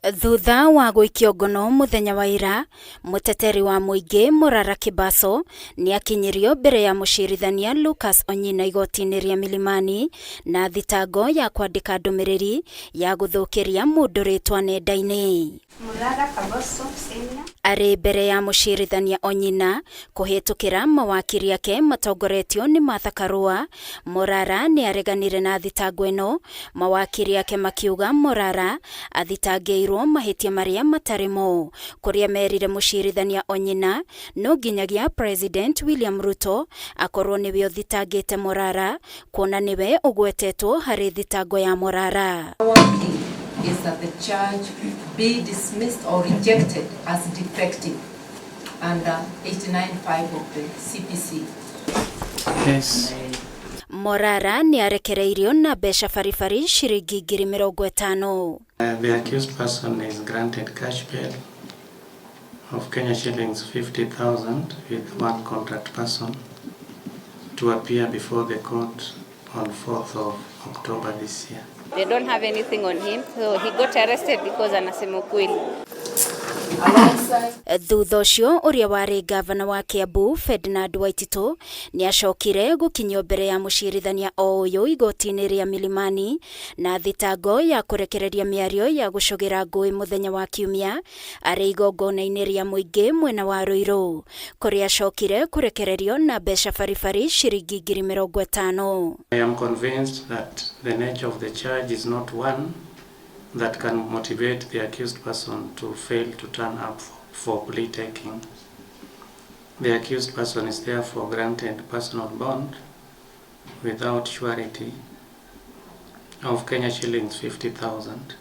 Thutha wa gũikio ngono mũthenya wa ira, mũteteri wa mũingĩ Morara Kibaso nĩakinyirio mbere ya mũcirithania Lucas Onyina igoti-inĩ rĩa Milimani na thitango ya kwandĩka ndũmĩrĩri ya gũthũkĩria mũndũ rĩtwa nenda-inĩ. Murara Kaboso Senior. Arĩ mbere ya mũcirithania Onyina kũhĩtũkĩra mawakiri ake matongoretio nĩ Martha Karua, Morara nĩ areganire na thitango ĩno, mawakiri ake makiuga Morara athitangĩirwo mahĩtia marĩa matarĩ mo, kũrĩa merire mũcirithania Onyina no nginyagia President William Ruto akorwo nĩwe ũthitangĩte Morara kuona nĩwe ũgwetetwo harĩ thitango ya Morara. Our plea is that the charge be dismissed or rejected as defective under 89.5 of the CPC. Yes. Morara nĩ arekereirio na mbeca baribari ciringi 50,000. The accused person is granted cash bail of Kenya shillings 50,000 with one contract person to appear before the court on 4th of October this year. They don't have anything on him, so he got arrested because anasema ukweli. Alongside Thutha ũcio ũrĩa warĩ ngavana wa Kiambu Ferdinand Waititu nĩ acokire gũkinyio mbere ya mũcirithania o ũyũ igoti-inĩ rĩa Milimani na thitango ya kũrekereria mĩario ya gũcũgĩra ngũĩ mũthenya wa Kiumia arĩ igongona-inĩ rĩa mũingĩ mwena wa Ruiru kũrĩa acokire kũrekererio na mbeca baribari ciringi 50,000. I am convinced that the nature of the charge is not one that can motivate the accused person to fail to turn up for plea taking. The accused person is therefore granted personal bond without surety of Kenya shillings 50,000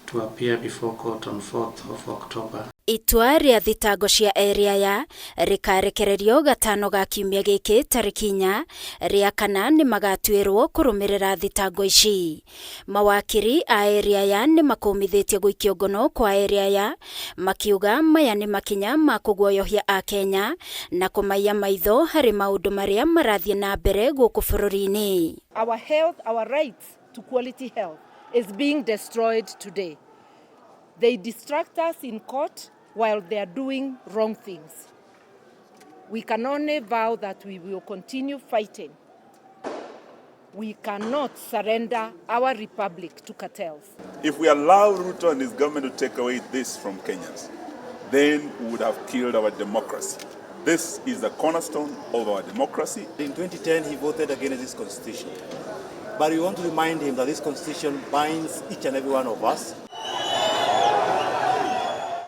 to appear before court on 4th of October. Itua rĩa thitango cia erĩ aya rĩkarekererio gatano ga kiumia gĩkĩ tarĩki 4 rĩa kana nĩ magatuĩrwo kũrũmĩrĩra thitango ici. Mawakiri a erĩ aya nĩ makũmithĩtie gũikio ngono kwa erĩ aya makiuga maya nĩ makinya ma kũguoyohia Akenya na kũmaiya maitho harĩ maũndũ marĩa marathiĩ na mbere gũkũ bũrũri-inĩ. Our health, our rights to quality health is being destroyed today. They distract us in court while they are doing wrong things. We can only vow that we will continue fighting. We cannot surrender our republic to cartels. If we allow Ruto and his government to take away this from Kenyans, then we would have killed our democracy. This is the cornerstone of our democracy. In 2010, he voted against this constitution. But we want to remind him that this constitution binds each and every one of us.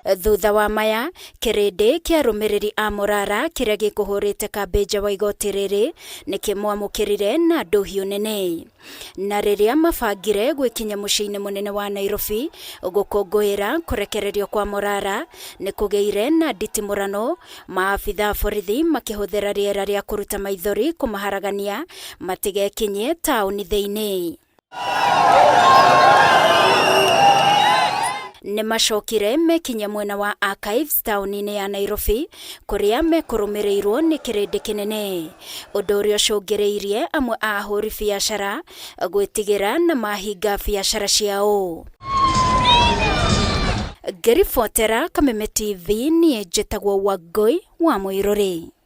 Thutha wa maya kĩrĩndĩ kĩa arũmĩrĩri a Morara kĩrĩa gĩkũhũrĩte kambĩ nja wa igoti rĩrĩ nĩkĩmwamũkĩrire na ndũhiũ nene. Na rĩrĩa mabangire gwĩkinya mũciĩ-inĩ mũnene wa Nairobi gũkũngũĩra kũrekererio kwa Morara nĩ kũgĩire na nditimũrano, maabitha a borithi makĩhũthĩra rĩera rĩa kũruta maithori kũmaharagania matigekinyie taũni thĩinĩ. Nĩ macokire mekinyia mwena wa Archives taũni-inĩ ya Nairobi kũrĩa mekũrũmĩrĩirwo nĩ kĩrĩndĩ kĩnene, ũndũ ũrĩa ũcũngĩrĩirie amwe a ahũri biacara gwĩtigĩra na mahinga biacara ciao. Ngĩribotera Kameme TV niĩ njĩtagwo Wangũi wa Mũirũrĩ.